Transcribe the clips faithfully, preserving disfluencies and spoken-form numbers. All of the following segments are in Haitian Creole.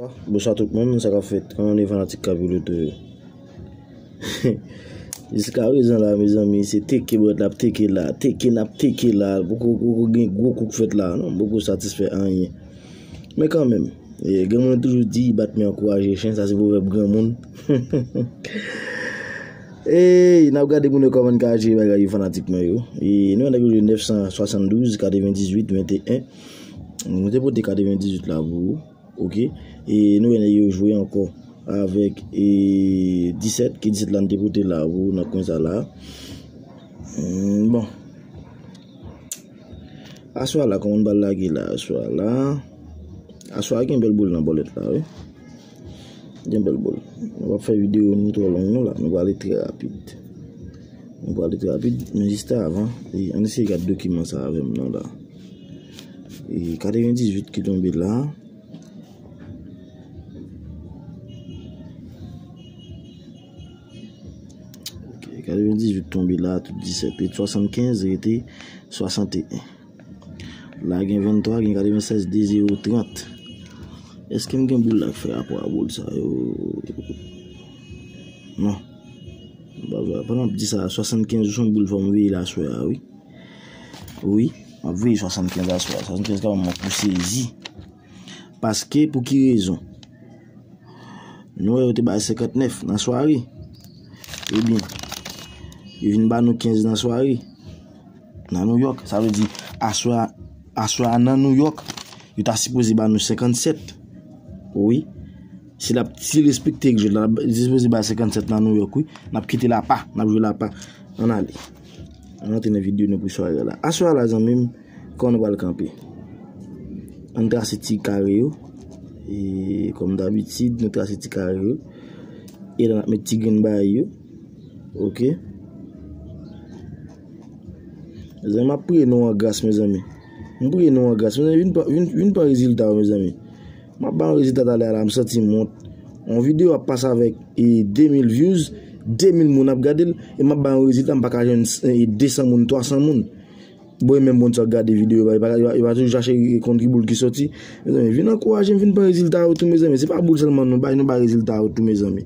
Bonswa tout moun, sa k ap fèt? Kòman nou ye fanatik Capiloto yo? Jiska prezan la, mezanmi, se teke brèt la ap teke la, teke n ap teke la, poko, poko gen gwo kou k fèt la, non, poko satisfè anyen. Men kanmenm, e, granmoun toujou di, bat men ankouraje chen, sa se pwovèb granmoun. Ey, n ap gade moun yo kòman n ka jere bagay yo, fanatik mwen yo. E, nou wè nèg yo jwe nèf san swasanndouz, katrevendizuit, venteyen. Nou te pote katrevendizuit la pou ou. Ok. E nou wè nèg yo jwe ankò avèk, e, disèt, ki disèt la n te pote la pou nan kwen sa la. Hmm, bon. Aswè la, kòman n pral lage la, aswè la? Aswè a gen bèl boul nan bòlèt la, wi. Gen bèl boul. Nou p ap fè videyo nou twò long non la. Nou pral ale trè rapid. Nou pral ale trè rapid, men jis avan, e, ann eseye gade dokiman sa avè m non la. E, katrevendizuit ki tonbe la. Ok, katrevendizuit tonbe la, tout disèt, e swasannkenz rete swasanteyen. La gen venntwa, gen katrevensèz, de zewo, trant. Èske m gen boul la k fè rapò a boul sa yo? Non. M pa vle, pandan m ap di sa, swasannkenz ou se yon boul fò m veye l aswè a, wi. Wi, m ap veye swasannkenz aswè a. Swasannkenz ka ban m yon kou sezi. Paske, pou ki rezon? Nou wè yo te bay senkantnèf nan sware. Ebyen, yo vin ba nou kenz nan sware. Nan New York, sa vle di, aswè a, aswè a nan New York, yo ta sipoze ba nou senkannsèt. Wi. Si l ap, si l respekte règ jwèt la, l ap sipoze bay senkannsèt nan New York, wi. N ap kite l apa, n ap jwe l apa. Ann ale. Ann antre nan videyo nou pou sware a la. Aswè a la, zanmi m, kòman nou pral kanpe? Ann trase ti kare yo. E, kòm dabitid, nou trase ti kare yo. E la, n ap met ti grenn bay yo. Ok. Mezanmi, m ap priye nou an gras, mezanmi. M priye nou an gras, mezanmi. Vin pran, vin, vin pran rezilta yo, mezanmi. M ap ba yon rezilta talè a la, m santi m wont. Yon videyo ap pase avèk, e, de mil views, de mil moun ap gade l, e m ap ba yon rezilta, m pa ka jwenn, e, de san moun, twa san moun. Bon, e menm moun sa k gade videyo, e pa, e pa, e pa toujou chache konn ki boul ki soti. Mezanmi, vin ankouraje m, vin pran rezilta yo tou, mezanmi. Se pa boul sèlman nou bay, nou bay rezilta yo tou, mezanmi.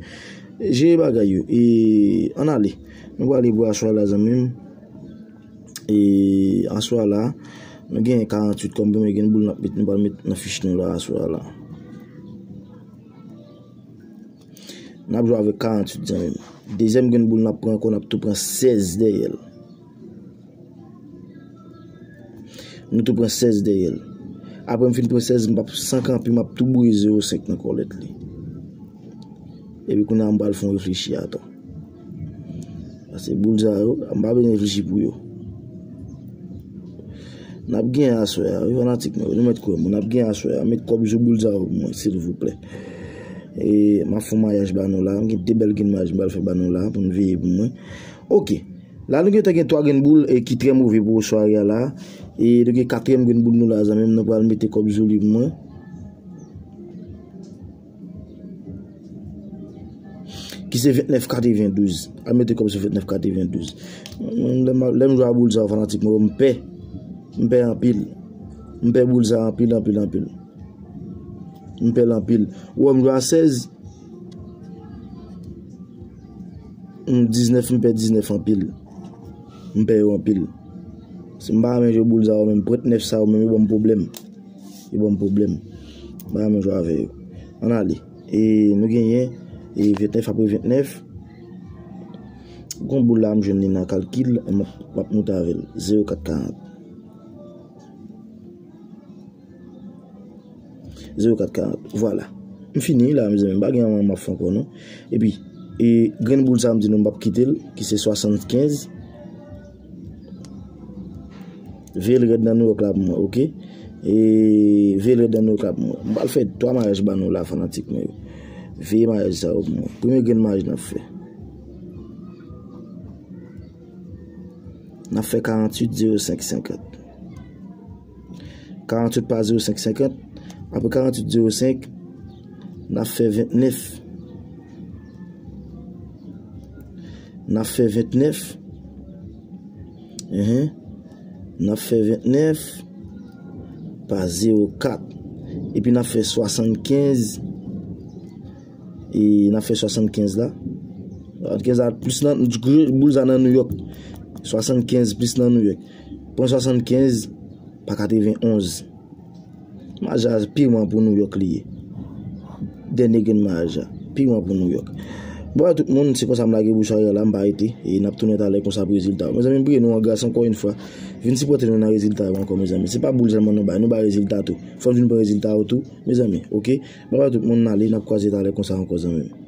Jere bagay yo. E, ann ale. Nou prale pou aswè la, zanmi m. E, aswè la, nou gen karantuit kòm premye grenn boul n ap met, nou pral met nan fich nou la, aswè la. N ap jwe avèk karantuit, zanmi m. Dezyèm grenn boul n ap pran ankò, n ap tou pran sèz dèyè l. Nou tou pran sèz dèyè l. Apre m fin pran sèz, m p ap san kanpe, m ap tou boure zewo senk nan kòlèt li. Epi kounye a, m pral fè yon reflechi atò. Paske boul sa yo, m pa bezwen reflechi pou yo. N ap gen aswè a, wi, fanatik mwen, nou mèt kwè mwen, n ap gen aswè a. Met kòb sou boul sa yo pou mwen, silvouplè. E, m ap fè yon mayaj ba nou la. M gen de bèl grenn mayaj m pral fè ba nou la, pou n veye pou mwen. Ok. La, nou gentan gen twa grenn boul, e, ki trè move pou sware a la. E, nou gen katriyèm grenn boul nou la, zanmi m, nou pral mete kòb sou li pou mwen. Ki se ventnèf katrevendouz. Al mete kòb sou ventnèf katrevendouz. Lè m, lè m jwe a boul sa yo, fanatik mwen yo, m pè. M pè anpil. M pè boul sa yo anpil, anpil, anpil. M pè l anpil. Ou wè m jwe a sèz. M diznèf, m pè diznèf anpil. M pè yo anpil. Si m pa renmen jwe boul sa yo menm, pwent nèf sa yo menm, yo ban m pwoblèm. Yo ban m pwoblèm. M pa renmen jwe avè yo. Ann ale. E nou genyen, e ventnèf apre ventnèf. Gon boul la, m jwenn li nan kalkil, m ap, m ap moute avè l. Zewo kat karant. Zewo kat karant. Vwala. M fini la, mezanmi. M pa gen anyen m ap fè ankò, non. Epi, e, grenn boul sa, m di nou, m p ap kite l, ki se swasannkenz. Veye l rèd nan New York la pou mwen, ok? E, veye l rèd nan New York la pou mwen. M pral fè twa mayaj ba nou la, fanatik mwen yo. Veye mayaj sa yo pou mwen. Premye grenn mayaj n ap fè. N ap fè karanntuit zewo senk senkant. Karanntuit pa zewo senk senkant. Apre karanntuit zewo senk, n ap fè ventnèf. N ap fè ventnèf. Enhen. N ap fè ventnèf pa zewo kat. Epi n ap fè swasannkenz E n ap fè swasannkenz la. Swasannkenz la plis nan, boul sa nan New York. Swasannkenz plis nan New York. Pran swasannkenz pa katrevenonz. Maja pire pou New York li ye. Dènye grenn maja pire pou New York. Bon, tout moun, se konsa m lage bouch a la, m pa rete. E n ap tounen talè konsa pou rezilta yo. Mezanmi, m priye nou an gras ankò yon fwa. Vin sipòte nou nan rezilta yo ankò, mezanmi. Se pa boul sèlman nou bay, nou bay rezilta tou. Fò n vin pran rezilta yo tou, mezanmi, oke? Baba tout moun, n ale, n ap kwaze talè konsa ankò, zanmi m.